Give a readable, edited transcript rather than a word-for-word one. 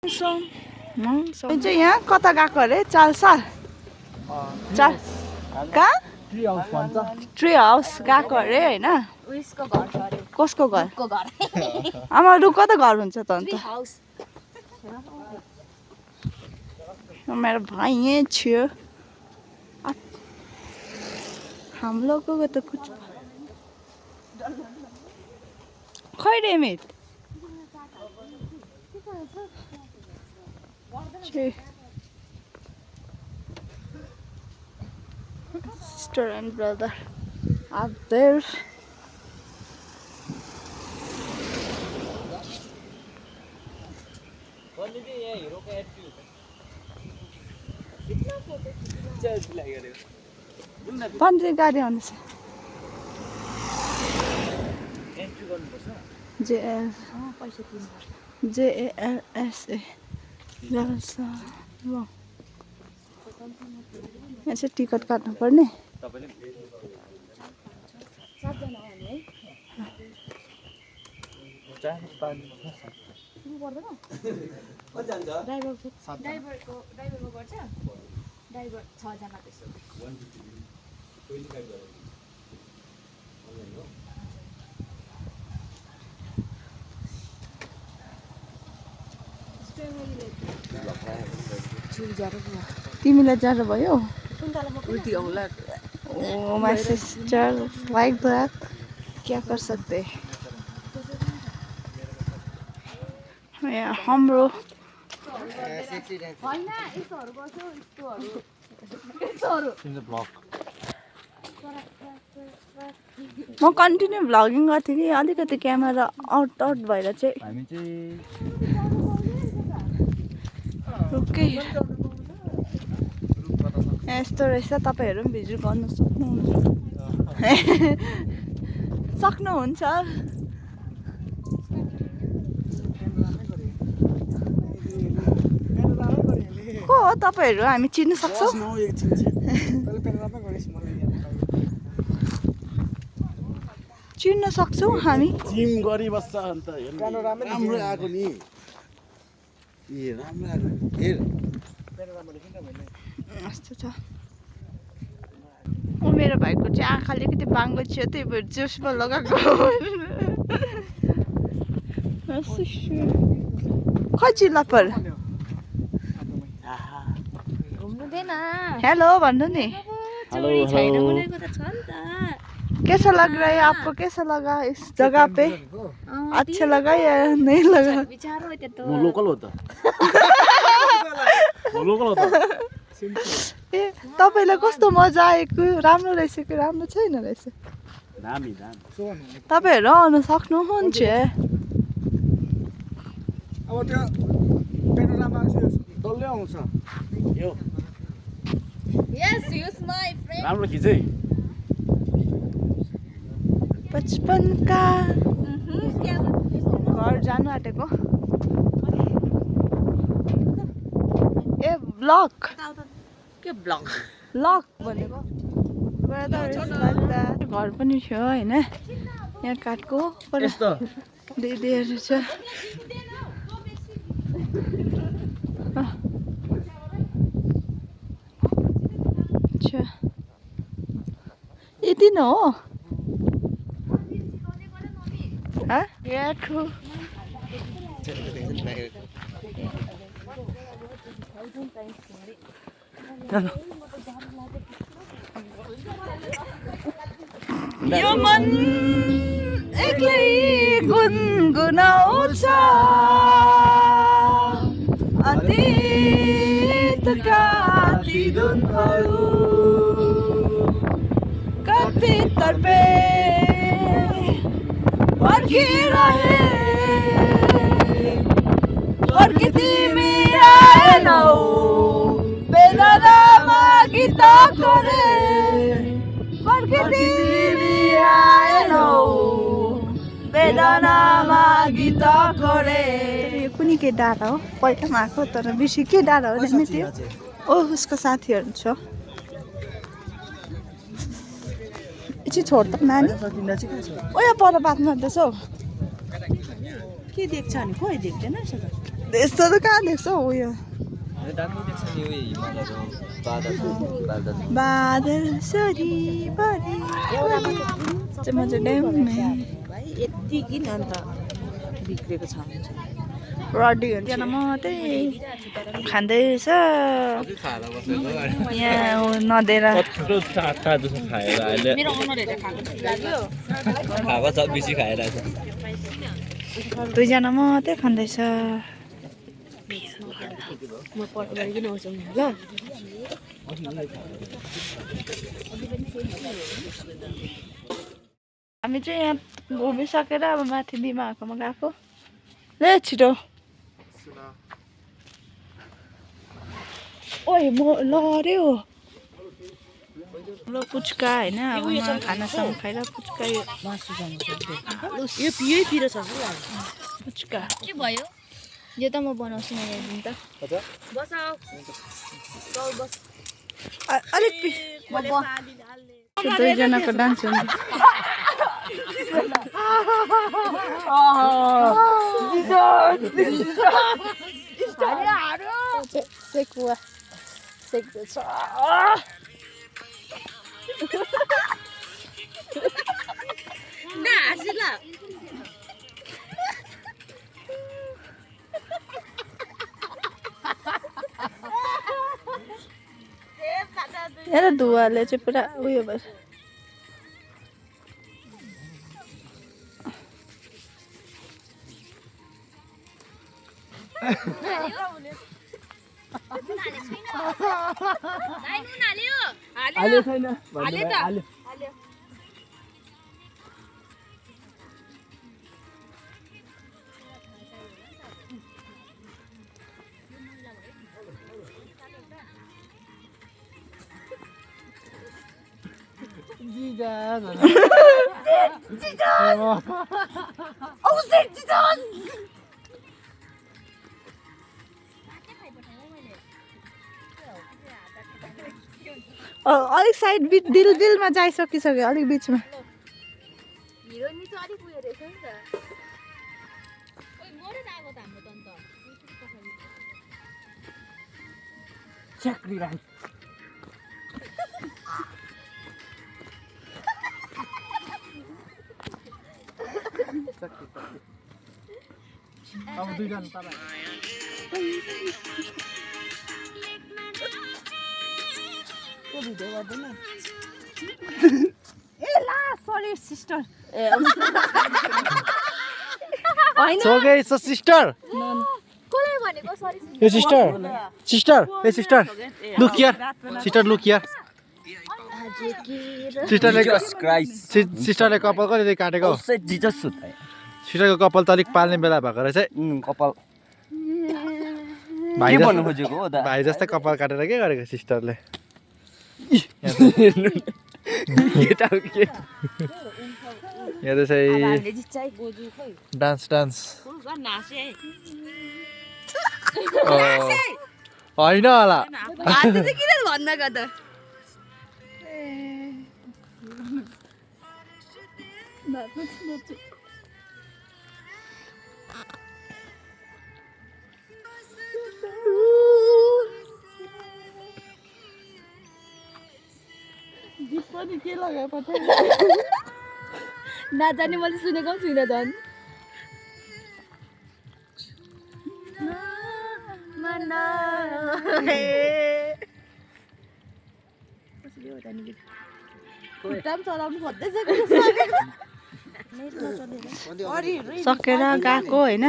चाहिँ यहाँ कता गएको अरे चालसाल कहाँ ट्री हाउस गएको अरे होइन कसको घर आमा रु कता घर हुन्छ त अन्त मेरो भाइ यहीँ थियो हम लोगों को तो कुछ खै रेमित sister and brother out there. पन्ध्र गाडी आउँदैछ JLSA यहाँ चाहिँ टिकट काट्नु पर्ने ड्राइभर 6 जना त्यसो तिमीलाई जाडो भयो Oh, my sister like that. क्या कर सकते यहाँ हाम्रो म कन्टिन्यू भ्लगिङ गर्थेँ कि अलिकति क्यामेरा आउट भएर चाहिँ ओके यस्तो रहेछ तपाईहरु पनि भिजिट गर्न सक्नुहुन्छ को हो तपाईहरु हामी चिन्न सक्छौं चिन्न सक्छौं हामी जिम गरी बस्छ अन्त राम्रो आको नि ए राम्रो आको हेर यस्तो छ ओ मेरो भाइको चाहिँ आँखा अलिकति बाङ्गो थियो त्यही भएर चस्मा लगाएको खै चिल्ला पर हेलो भन्नु नि कैसा लग रहा है आपको कैसा लगा इस जगह पे अच्छा लगा या नहीं लगा वो लोकल होता वो लोकल होता ए तपाईलाई कस्तो मजा आएको राम्रो रहेछ कि राम्रो छैन रहेछ दामी तपाईहरु आउन सक्नुहुन्छ अब त्यो पेनोरामा डल्लै आउँछ यो Yes, use my friend. राम्रो खिचै बचपन का घर जानु आटेको ए ब्लक के ब्लक ब्लक भनेको घर पनि थियो हैन यहाँ काठको यस्तो दिदीहरु छ अच्छा यति न हो यहाँ ठु यो मन एक्लै गुनगुनाउँछ अतीतका ती धुनहरू कति तर्पे पर्खिरहे पर्खि तिमी आएनौ बेदनामा गीत करे पर्खि तिमी आएनौ बेदनामा गीत करे यो कुनै के डाँडा हो पहिला आएको तर बेसी के डाँडा हो नि त्यो ओ उसको साथीहरू छ एकछिन छोड त नानी ओ यहाँ पर बात मार्दैछ हौ के देख्छ नि खोइ देख्दैन यस्तो त कहाँ देख्छ हौ उयो बादल सरी परी मजा यति किन अन्त बिग्रेको छ रडी हुन्छ मात्रै खाँदैछ यहाँ नदिएर मेरो अनुहारहरू खाएको जस्तो लाग्यो दुईजना मात्रै खाँदैछ म गरिकन आउँछु नि ल हामी चाहिँ यहाँ घुमिसकेर अब माथि दिमाहरूकोमा गएको ले छिटो ओइ म ल अरे हो ल पुच्का होइन अब खानासँग खाएर पुच्का यो यही पिरो छ पुच्का के भयो यो त म बनाउँछु नि हेर्नु त बस बस अलिक दुईजनाको डान्स हुन्छ सेकुवा सेक्दैछ यहाँ धुवाले चाहिँ पुरा उयो भएर हाल्यो छैन हाल्यो अलिक साइड दिलमा जाइसकिसक्यो अलिक बिचमा हिरोइन चाहिँ अलिक उयो रहेछ नि त ओइ मोरे आएको त हाम्रो त चक्री राख अब दुईजना तपाईँ भिडियो गर्दैन ए ला सरी सिस्टर सोगे सो सिस्टर कसले भनेको सरी यो सिस्टर सिस्टर ए sister look here sister look here सिस्टरले कपाल कति काटेको सिस्टरको कपाल त अलिक पाल्ने बेला भएको रहेछ कपाल भाइ भन्नु खोजेको हो दा भाइ जस्तै कपाल काटेर के गरेको सिस्टरले यहाँ चाहिँ डान्स होइन होला किन भन्दा गर्दा पनि के लगायो पठाइ नजाने मैले सुनेको पनि छुइनँ झन् सकेर गएको होइन